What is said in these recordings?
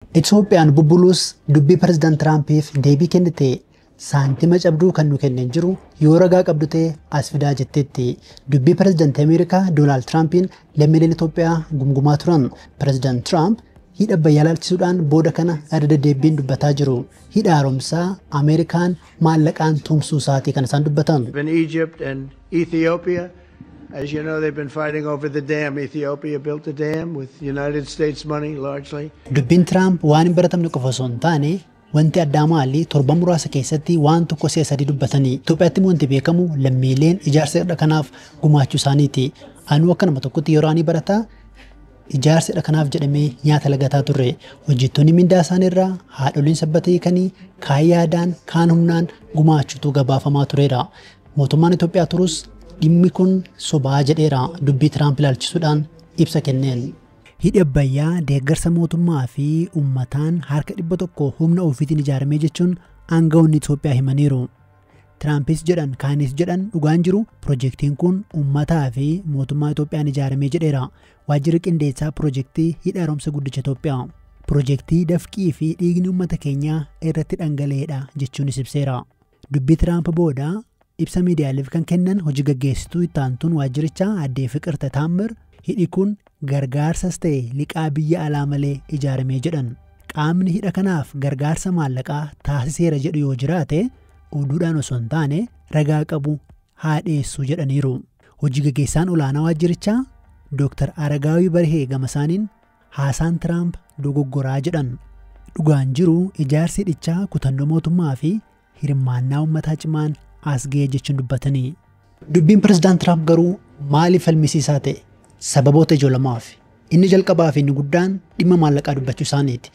Itoophiyaan bubbuluus dubbii Pireezidaant Tiraampiif deebii kennite saantima cabduu kan nu kenneen jiru yoo ragaa qabdu ta'e as fidaa jetteetti. Dubbii Pireezidaantii Ameerikaa Doonaald Tiraampiin lammiileen Itoophiyaa gumgumaa turan. Pireezidaant Tiraamp hidha Abbayyaa ilaalchisuudhaan booda kana irra deddeebiin dubbataa jiru. Hidha haaromsaa Ameerikaan maallaqaan tumsuu isaatii kan isaan dubbatan. In Egypt and Ethiopia, as you know, they've been fighting over the dam. Ethiopia built a dam with United States money largely. Dubbiin Tiraamp waan hin baratamne qofa osoo hin taane, wanti addaa maali? Torban muraasa keessatti waan tokko si'a sadii dubbatanii. Itoophiyaatti immoo wanti beekamu lammiileen ijaarsa hidha kanaaf gumaachuu isaaniiti. Anuu akka nama tokkotti yeroo ani barataa ijaarsa hidha kanaaf jedhamee nyaata lagataa turre. Hojjettoonni mindaa isaaniirraa, haadholiin sabbata hiikanii, kaan yaadaan kaan humnaan gumaachuutu gabaafamaa tureera. Mootummaan Itoophiyaa turus dhimmi kun sobaa jedheera dubbii Tiraamp ilaalchisuudhaan ibsa kenneen. Hidhi Abbayyaa deeggarsa mootummaa fi uummataan harka 100 humna ofiitiin ijaaramee jechuun aangawoonni Itoophiyaa himaniiru. Tiraampis jedhan kaanis jedhan, dhugaan jiru piroojeektiin kun uummataa fi mootummaa Itoophiyaan ijaaramee jedheera. Waajjirri qindeessaa piroojeektii hidha haaromsa guddicha Itoophiyaa. Piroojeektii dafqii fi dhiigni uummata keenyaa irratti dhangala'eedha jechuunis ibseera. Dubbii Tiraamp booda ibsa miidiyaaleef kan kennan hojii gaggeessituu itti aantuun waajjirichaa addee Fiqirta Taammir, hidhi kun gargaarsas ta'e liqaa biyya alaa malee ijaaramee jedhan. Qaamni hidha kanaaf gargaarsa maallaqaa taasiseera jedhu yoo jiraate, oduudhaan osoo hin taane ragaa qabu haa dhiyeessu jedhaniiru. Hojii gaggeessaan olaanaa waajjirichaa Dr. Aragaawii Barhee gama isaaniin haasaan Tiraamp dogoggoraa jedhan. Dhugaan jiru ijaarsi hidhichaa kutannoo mootummaa fi hirmaannaa uummataa cimaan as ga'e jechuun dubbatanii. Dubbiin Pireezidaant Tiraamp garuu maaliif falmisiisaa ta'e? Sababoota ijoo lamaaf. Inni jalqabaa fi inni guddaan dhimma maallaqaa dubbachuu isaaniiti.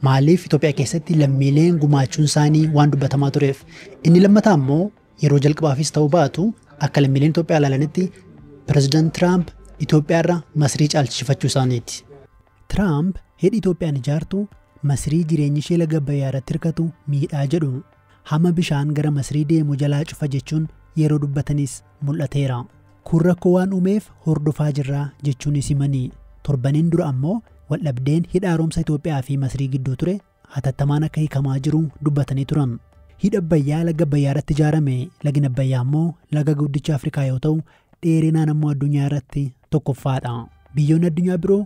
Maaliif? Itoophiyaa keessatti lammiileen gumaachuun isaanii waan dubbatamaa tureef. Inni lammataa immoo yeroo jalqabaafis ta'uu baatu, akka lammiileen Itoophiyaa ilaalanitti Pireezidaant Tiraamp Itoophiyaarra Masrii caalchifachuu isaaniiti. Tiraamp hidhi Itoophiyaan ijaartu Masrii jireenyi ishee laga Abbayyaa irratti hirkatu miidhaa jedhu. Hamma bishaan gara Masrii deemu jalaa cufa jechuun yeroo dubbatanis mul'ateera. Kun rakkoo waan uumeef hordofaa jirraa jechuunis himanii. Torbaniin dura ammoo waldhabdeen hidha haaromsa Itoophiyaa fi Masrii gidduu ture hatattamaan akka hiikamaa jiru dubbatanii turan. Hidha Abbayyaa laga Abbayyaa irratti ijaarame. Lagni Abbayyaa immoo laga guddicha Afrikaa yoo ta'u, dheerinaan ammoo addunyaa irratti tokkoffaadha. Biyyoonni addunyaa biroo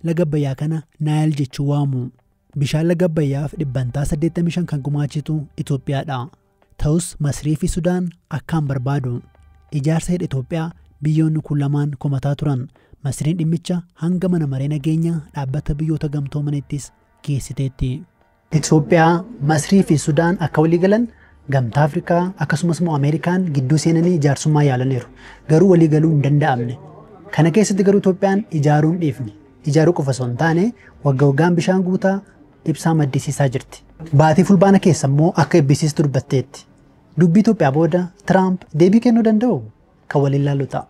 laga Abbayyaa kana Naayil jechuun waamu. Bishaan laga Abbayyaaf 85% kan gumaachitu Itoophiyaadha. Ta'us Masrii fi Sudaan akkaan barbaadu. Ijaarsa hidha Itoophiyaa biyyoonni kun lamaan komataa turan. Masriin dhimmicha hanga mana maree nageenya dhaabbata Biyyoota Gamtoomaniittis geessiteetti. Itoophiyaa, Masrii fi Sudaan akka walii galan Gamtaa Afrikaa akkasumas immoo Ameerikaan gidduu seenanii jaarsummaa yaalaniiru. Garuu walii galuu hin danda'amne. Kana keessatti garuu Itoophiyaan ijaaruu hin dhiifne. Ijaaruu qofa osoo hin taane, wagga waggaan bishaan guutaa ibsaa maddisiisaa jirti. Baatii Fulbaana keessa immoo akka eebbisiistu dubbatteetti. Dubbii Itoophiyaa booda Tiraamp deebii kennuu danda'u? Kan waliin laallu ta'a.